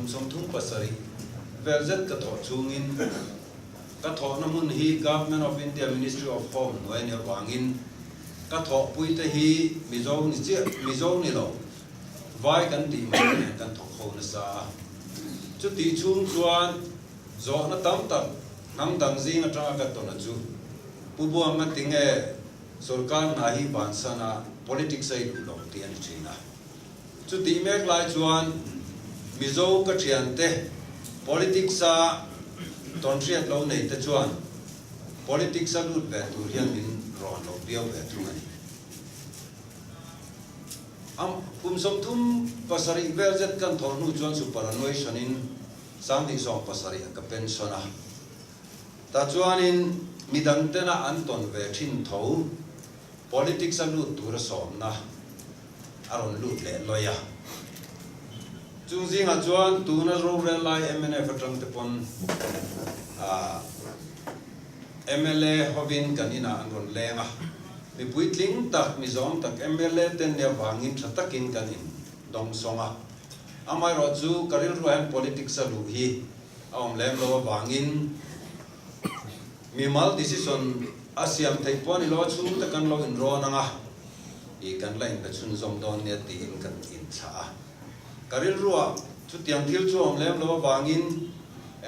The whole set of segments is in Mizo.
kum 37 vel zet ka thawh chhungin ka thawhna hmun hi Government of India Ministry of Home hnuai a nih avangin ka thawhpuite hi Mizo ni chiah, Mizo ni lo, Vai kan tih mai te nen kan thawk ho nasa a. Chutih chhung chuan zawhna tam tak hnam dang zing atanga ka tawna chu Pu Buanga tinge Sorkar hna hi vansana politics a i duh lo tih a ni thin a. Chutih mek lai chuan Mizo ka thiante politics a tawnhriat lo nei te chuan politics a lut ve tur hian min rawn lo piau ve thung a ni. Am kum 37 vel zet kan thawh hnu chuan superannuation in 2017 ah ka pension a. Tah chuanin midang tena an tawn ve thin tho politics a lut tura sawmna a rawn lut leh lawih a. Chung zingah chuan tuna rorel lai mnf atang te pawn mla hovin kan inah an rawn leng a. Mi puitling tak, mi zawng tak mla ten nia vangin tha takin kan in dawngsawng a. Amaherawhchu ka rilruah hian politics a luh hi a awm lem lo avangin mimal decision a siam theih pawh a ni lo a, chhungte kan lo inrawn ang a, ih kan la inbe chhunzawm dawn nia tiin kan inthlah a. Ka rilruah chutiang thil chu a awm lem lo avangin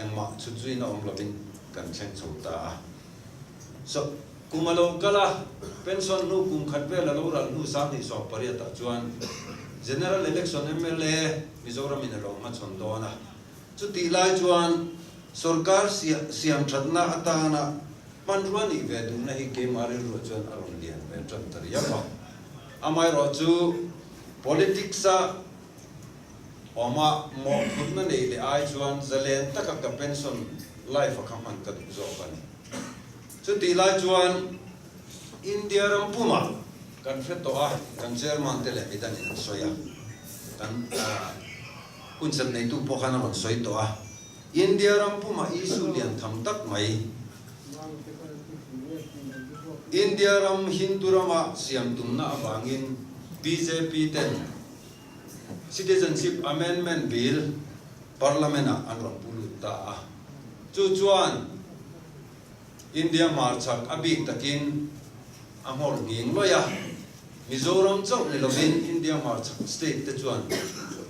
engmah chhutzuina awm lovin kan thleng chho ta a. So, kum a lo kal a, pension hnu kum khat vel a lo ral hnu 2018 ah chuan General Election mla Mizoramin a lo hmachhawn dawn a. Chutih lai chuan sorkar siam thatna atana hmanrua nih ve duhna hi keimah rilruah chuan a rawn lian ve tan ta riau a. Amaherawh chu politics-a awma mawhphurhna nei leh ai chuan zalen taka ka pension life-a kha hman ka duh zawk a ni. Chutih lai chuan India ram pumah kan hre tawh a, kan chairman te leh midangin an sawi a, kan. Hunchhat neitu pawh khan a rawn sawi tawh a, India ram pumah issue lian tham tak mai, India ram Hindu rama siam tumna avangin bjp ten Citizenship Amendment Bill Parliament-ah an rawn pu lut ta a, chu chuan India hmarchhak a bik takin a nghawr nghing lawih a. Mizoram chauh ni lovin India hmarchhak state te chuan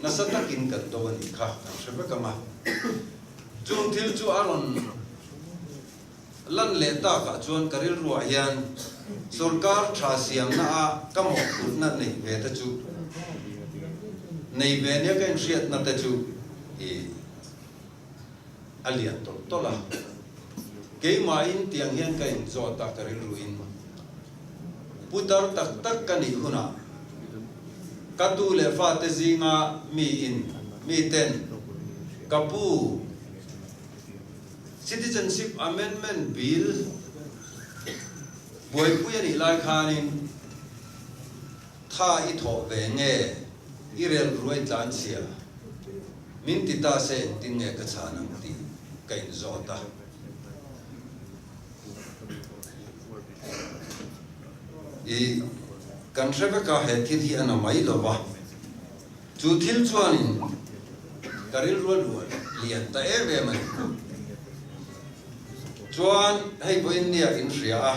nasa takin kan do a nih kha kan hre vek ang a. Chung thil chu a rawn lan leh takah chuan ka rilruah hian sorkar tha siamna a ka mawhphurhna neih ve te chu nei ve nia ka inhriatna te chu i a lian tawlh tawlh a. Keimahin tiang hian ka inzawt a, ka rilruin putar tak tak ka nih hunah ka tu leh fate zinga mi in mi ten ka pu Citizenship Amendment Bill buaipui a nih lai khanin tha i thawh ve nge i rel ruai tlan chhia? Min ti ta se engtin nge ka chhan ang tih ka inzawt a. I kan hre vek a, he thil hi a na mai lo va. Chu thil chuanin ka rilru a luah lian ta em em a ni. Chuan hei vawiin nia in hria a,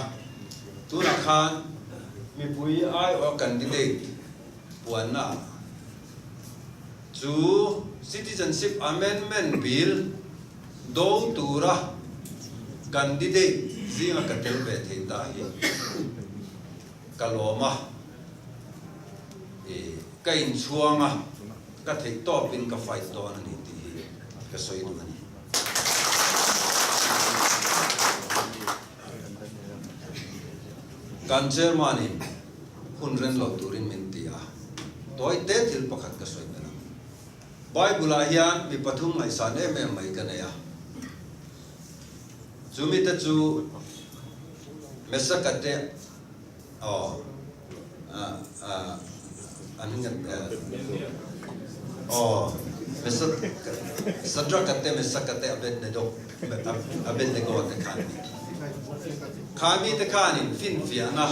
tunah khan mipui aiawha candidate puanna ah Chu Citizenship Amendment Bill do tura candidate zinga ka tel ve thei ta hi ka lawm a, i ka inchhuang a, ka theih tawpin ka fight dawn a ni tih hi ka sawi duh a ni. Kan Chairman-in hun ren lo turin min ti a, tawi te thil pakhat ka sawi belh ang. Bible-ah hian mi pathum ngaihsan em em mai ka nei a, chu mite chu Mesaka te, aw, an aw, Sadraka te, Mesaka te, Abednego, Abednego te kha an ni. Kha mite khanin finfiahna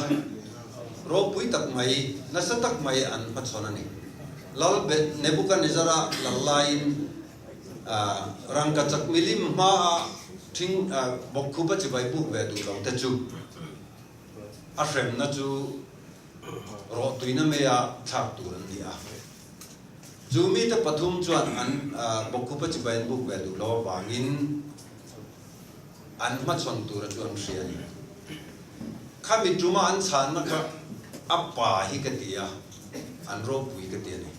ropui tak mai, nasa tak mai an hmachhawn a ni. Lal Nebukadnezara lal laiin Rangkachak milim hmaa thing bawkkhupa chibai buk ve duh lo te chu a hremna chu rawhtuina meia thlak tur an ni a. Chu mite pathum chuan an bawkkhupa chibai an buk ve duh lo avangin an hmachhawn tura chu an hria a ni. Khami tuma an chhanna kha a pa hi ka ti a, an ropui ka ti a ni.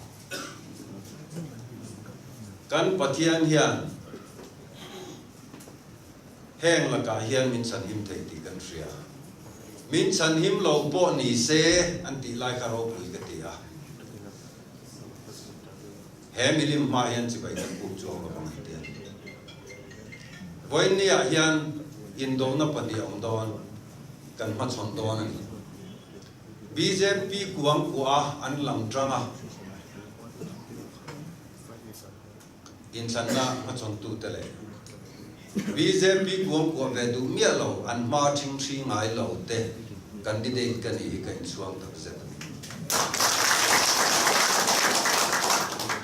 Kan Pathian hian heng lakah hian min chhanhim thei tih kan hria. Min chhanhim lo pawh ni se an tih lai kha ropui ka ti a. He milim hma hian chibai kan buk chuang lo ang an ti a. Vawiinniah hian indona pahnih a awm dawn, kan hmachhawn dawn a ni. Bjp kuang kuah an lam tang a, inthlanna hmachhawntute leh bjp kuang kuah ve duh miah lo an hma thingthi ngai lo te candidate ka nih hi ka inchhuang tak zet a ni.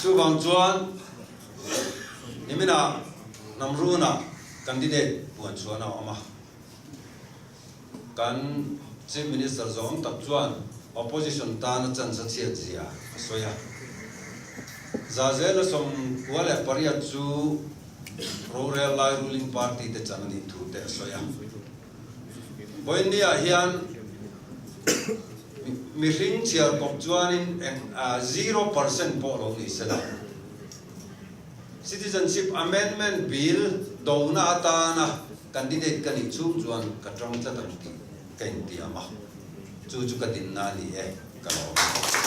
Chuvang chuan niminah Namrunah candidate puan chhuan a awm a. Kan Chief Minister zawng tak chuan Opposition tana chance a chhiat zia a sawi a. Zazela 98 chu rorel lai ruling party te chan a nih thu te a sawi a. Vawiinniah hian mihring chhiar kawp chuanin eng 0% pawh lo ni se la. Citizenship Amendment Bill dona atana candidate ka nih chhung chuan ka tang tlat ang tih ka intiam a, chu chu ka dinna a ni e, ka lawm.